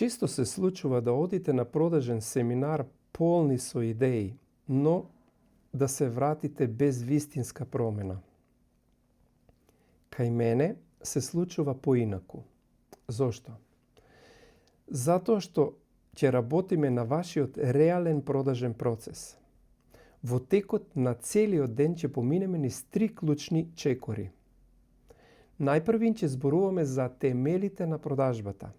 Често се случува да одите на продажен семинар полни со идеи, но да се вратите без вистинска промена. Кај мене се случува поинаку. Зошто? Затоа што ќе работиме на вашиот реален продажен процес. Во текот на целиот ден ќе поминеме низ 3 клучни чекори. Најпрвин ќе зборуваме за темелите на продажбата.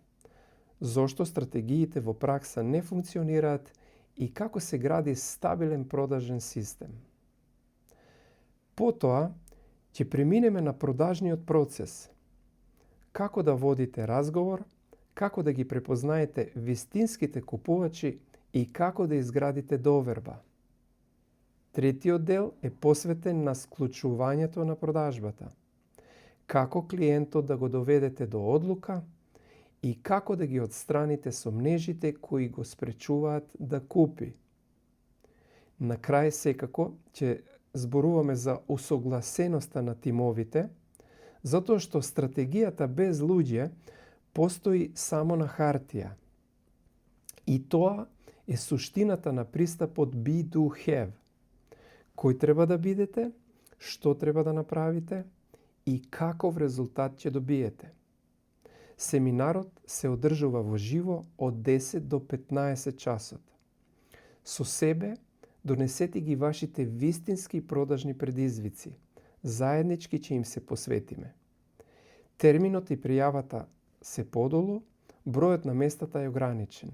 Зошто стратегиите во пракса не функционираат и како се гради стабилен продажен систем. Потоа ќе преминеме на продажниот процес. Како да водите разговор, како да ги препознаете вистинските купувачи и како да изградите доверба. Третиот дел е посветен на склучувањето на продажбата. Како клиентот да го доведете до одлука и како да ги отстраните сомнежите кои го спречуваат да купи. На крај секако ќе зборуваме за усогласеноста на тимовите, затоа што стратегијата без луѓе постои само на хартија. И тоа е суштината на пристапот Be Do Have. Кој треба да бидете, што треба да направите и каков резултат ќе добиете. Семинарот се одржува во живо од 10 до 15 часот. Со себе донесете ги вашите вистински продажни предизвици. Заеднички ќе им се посветиме. Терминот и пријавата се подолу, бројот на местата е ограничен.